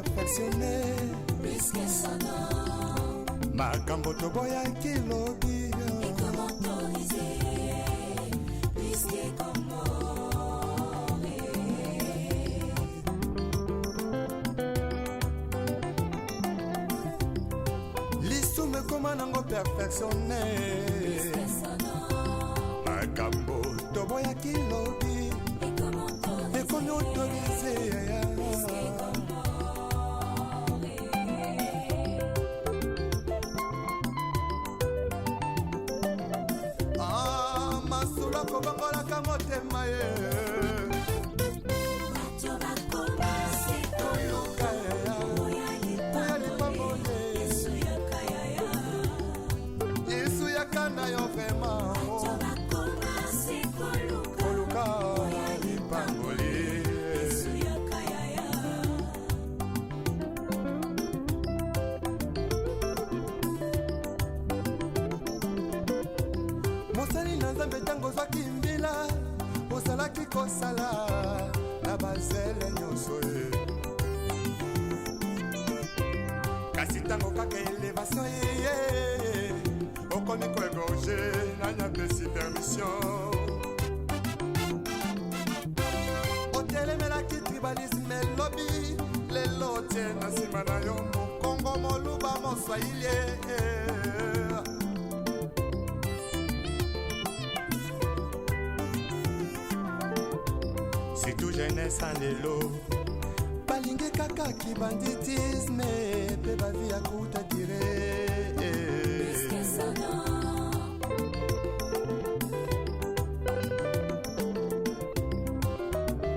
perfectionne. Makambo toboyaki lobi lisumu ekoma nango perfectionne. Makambo toboyaki lobi ekomi autorise. Ah, masolo akobongolaka motema ye. Koluka oya lipamboli, Yesu yaka na yo vraiment. Koluka lipamboli. Mosali na Nzambe, ntango ozwaki mbila, ozalaki kosala na bazele nyonso ye. Kasi ntango kaka élévation eye, okomi koégorger. Nani apesi permission? Otelemelaki tribalisme elobi, lelo otie na nsima na yo Mokongo, Moluba, Moswahili. Surtout jeunesse ya lelo balingi kaka kibanditisme mpe bavie ya courte durée.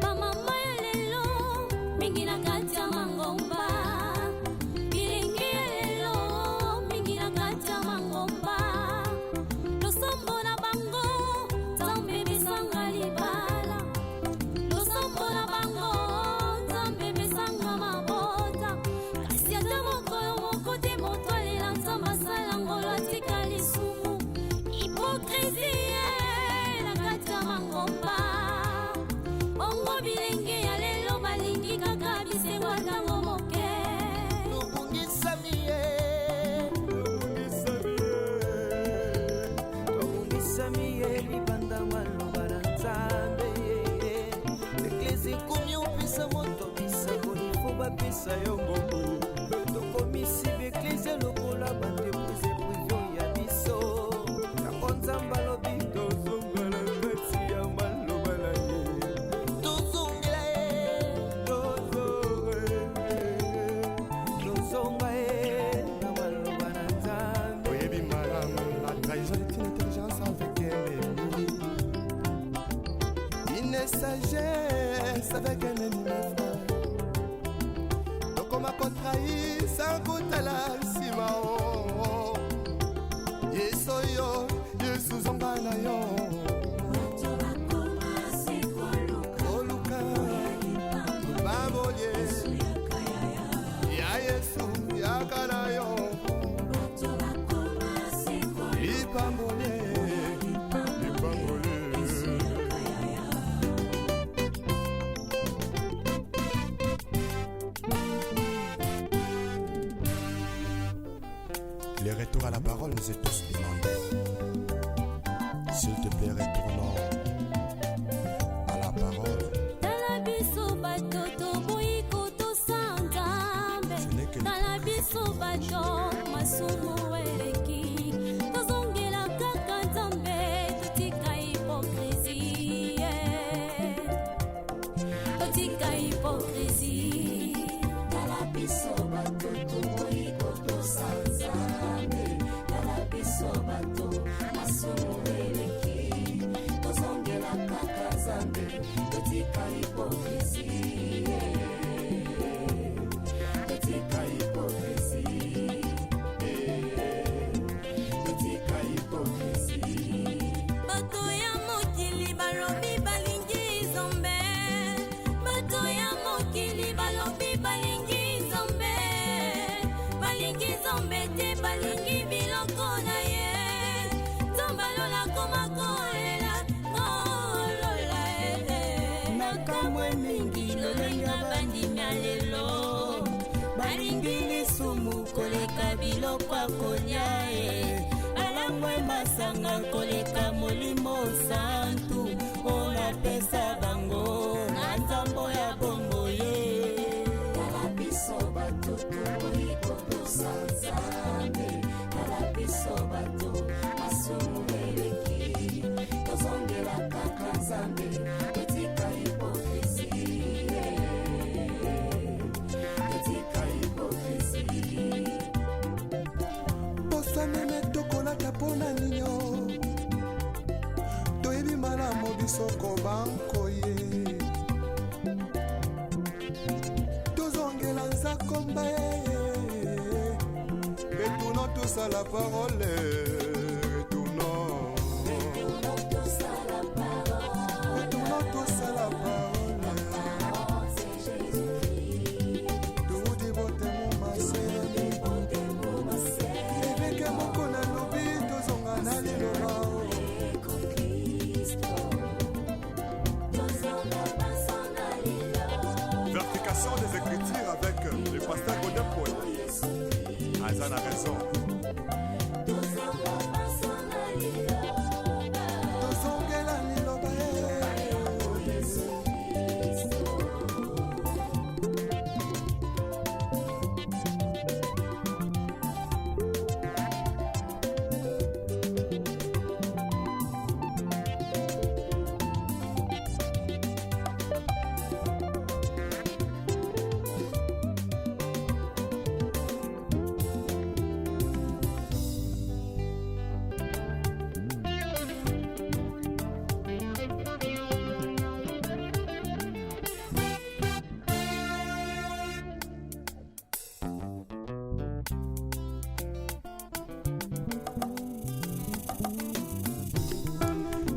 Bamama ya lelo mingi na kati ya mangomba, bilingi ya lelo mingi na kati ya mangomba, losambo na bango Nzambe besanga libala, losambo na bango Nzambe besanga mabota. Kasi ata mokolo moko te moto alela Nzambe asala ngolo atika lisumu. Hypocrisie na kati ya mangomba. Bongo bilenge ya lelo balingi kaka bisengo ntango moke. Tobungisami ye, tobungisami ye libanda maloba na Nzambe. Eklese ekomi opesa moto bisango, ifo bapesa yo mbongo. Tokomisi baeklese lokola baentreprise privée ya biso. Yango Nzambe alobi tozongela kati ya maloba na ye. Tozongela ye, tozonga ye na maloba na Nzambe. Oyebi malamu, la trahison est une intelligence avec un ennemi, une sagesse avec un ennemi, mes frères. Tokoma kotrahir sans kotala nsima. O Yesu oyo, Yesu zonga na yo. Koluka babolie ya Yesu yaka na yo lipambole, lipambole. Le retour à la parole nous est tous demandé. S'il te plaît, retournons à la parole. Tala biso bato toboyi kotosa Nzambe. Ce n'est que Tala biso bato masumu eleki, tozongela kaka Nzambe, totika hypocrisie, totika hypocrisie. Tala biso bato toboyi kotosa Nzambe. Tala biso bato masumu eleki, tozongela kaka Nzambe, totika hypocrisie, totika hypocrisie, totika hypocrisie. Bato ya mokili balobi balingi Nzambe, bato ya mokili balobi balingi Nzambe, balingi Nzambe te, balingi biloko na ye. Nzambe alola koma kolela ngolola. Nakamwe mingi lolenge bandimi ya lelo. Balingi lisumu koleka biloko ya kolia e, balangwe masanga koleka Molimo Santu oyo napesa bango na nzambo ya bombo ye. Tala biso bato toboyi kotosa Nzambe. Tala biso bato, masumu eleki, tozongela kaka Nzambe. Totika hypocrisie, totika hypocrisie. Poso meme tokolata mpona ninyo, toyebi malamu biso kobanko ye. Tozongela nzakomba ye. Retournons tous à la parole, retournons. Retournons tous à la parole. Retournons tous à la parole. Parole, c'est Jésus-Christ. Toudi botemo mase. Évêque moko nalobi, tozonga na liloba. Kristo, tozonga baso na liloba. Vérification des Écritures avec le pasteur Godin Paul. Aza na raison. Tozonga baso na liloba. Tozongela liloba ye. Yesu Kristo.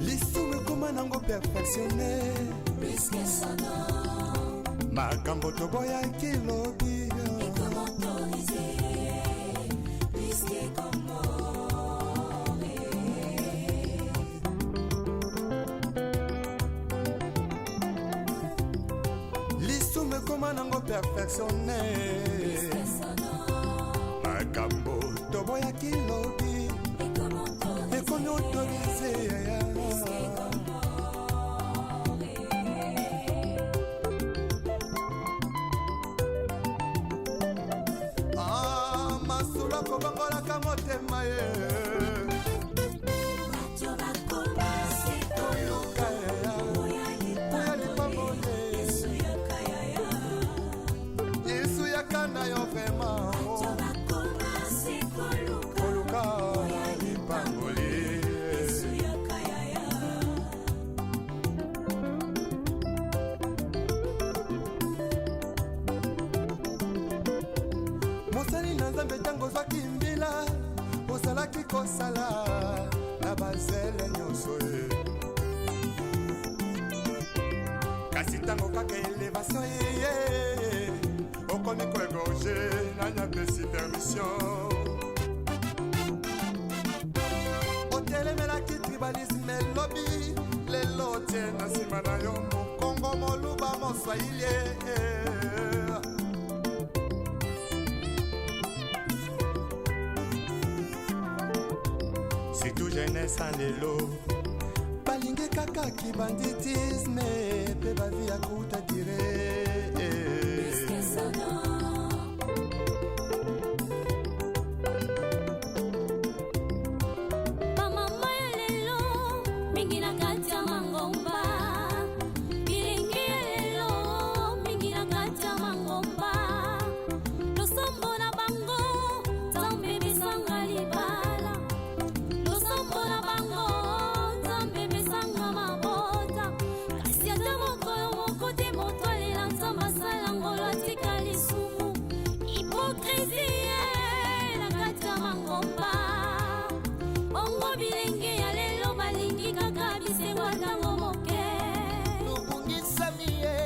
Lisumu ekoma nango perfectionné. Puisque son nom Makambo toboyaki lobi est comme autorisé, puisque comme mort. Lisumu ekoma nango perfectionné. Puisque son nom Makambo toboyaki lobi est comme autorisé, ekomi autorisé. Puisque comme mort. Ah, masolo akobongolaka motema ye. Bato bakoma se koluka oya Oya lipamboli. Lipamboli. Yesu yaka yaya. Yesu yaka na yo vraiment. Bato bakoma se koluka Koluka lipamboli. Yesu yaka yaya. Mosali na Nzambe, ntango ozwaki mbila, ozalaki kosala na bazele nyonso ye. Kasi ntango kaka élévation eye, okomi koégorger. Nani apesi permission? Otelemelaki tribalisme elobi, lelo otie na nsima na yo Mokongo, Moluba, Moswahili. Surtout jeunesse ya lelo balingi kaka kibanditisme mpe bavie ya courte durée. Puisque son nom Bamama ya lelo mingi na kati ya mangomba, bilingi ya lelo mingi na kati ya mangomba, losambo na bango Nzambe pesanga libala, losambo na bango Nzambe pesanga mabota, kasi ata mokolo moko te moto alela Nzambe asala ngolo atika lisumu. Hypocrisie na kati ya mangomba. Bongo bilenge ya lelo balingi kaka bisengo ntango moke. Tobungisami ye,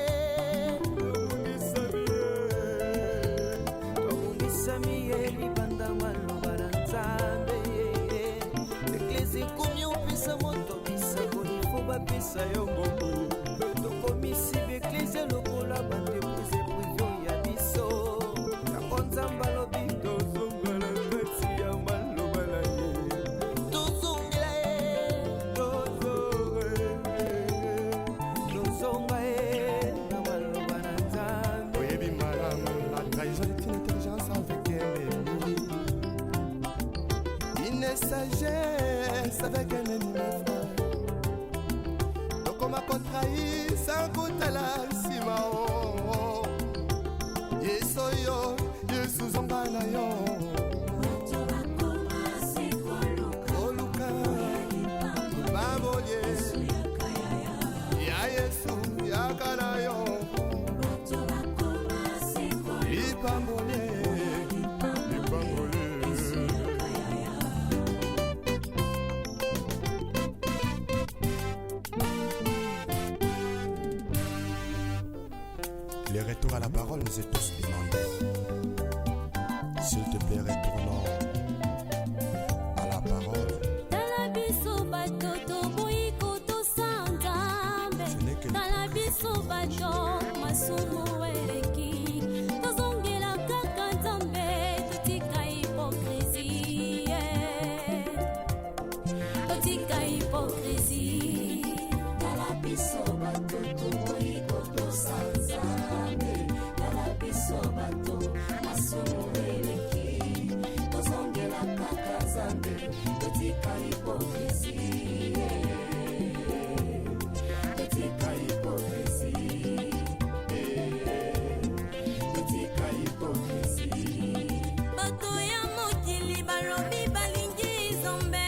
tobungisami ye libanda maloba na Nzambe. Eklese ekomi opesa moto bisakoli, fo bapesa yo mbongo. Tokomisi baeklese lokola baentreprise privée ya biso yango. yo. Bato bakoma se koluka Oluka lipamboli babolie Yesu yaka yaya. Ya Yesu yaka na yo. Bato bakoma se koluka Lipambolie. lipamboli Lipambolie. Yesu yaka yaya. Le retour à la parole nous est tous demandé. S'il te plaît, retournons à la parole. Tala biso bato toboyi kotosa Nzambe. Ce n'est que Tala biso bato masumu eleki, tozongela kaka Nzambe, totika hypocrisie, totika hypocrisie. Tala biso bato toboyi kotosa Nzambe. Tala biso bato masumu eleki, tozongela kaka Nzambe, totika hypocrisie, totika hypocrisie, totika hypocrisie. Bato ya mokili balobi balingi Nzambe,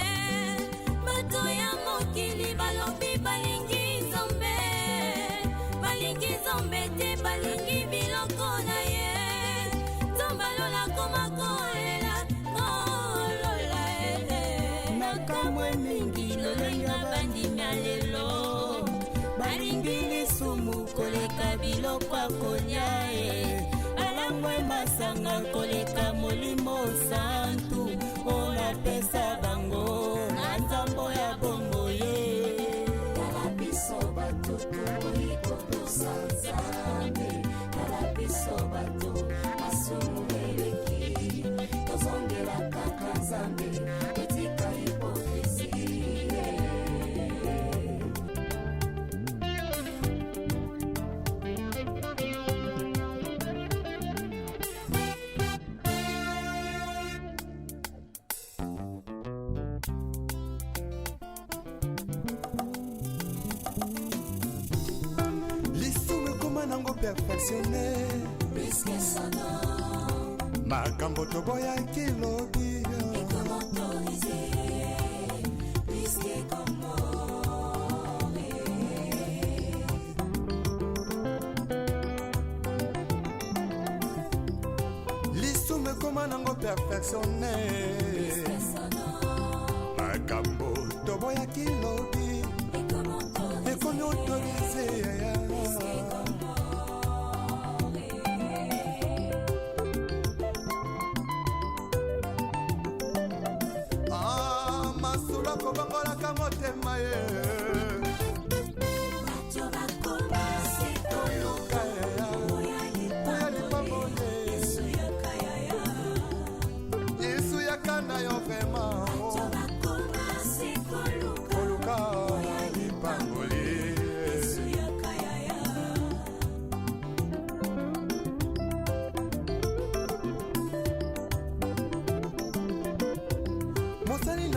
bato ya mokili balobi balingi Nzambe, balingi Nzambe te, balingi biloko na ye. Nzambe alola koma kolela kolola e. Nakamwe mingi lolenge bandimi ya lelo balingi lisumu koleka biloko ya kolia e, balangwe masanga koleka Molimo Santu oyo napesa bango na nzambo ya bongo ye. Tala biso bato toboyi kotosa Nzambe. Tala biso bato masumu eleki, tozongela kaka Nzambe, totika hypocrisie. Lisumu ekoma nango perfectionné. Puisque son nom Makambo toboyaki lobi est comme autorisé, puisque comme Lisumu ekoma nango perfectionné. Puisque son nom Makambo toboyaki lobi est comme autorisé, ekomi autorisé. Puisque comme Ah, masolo akobongola.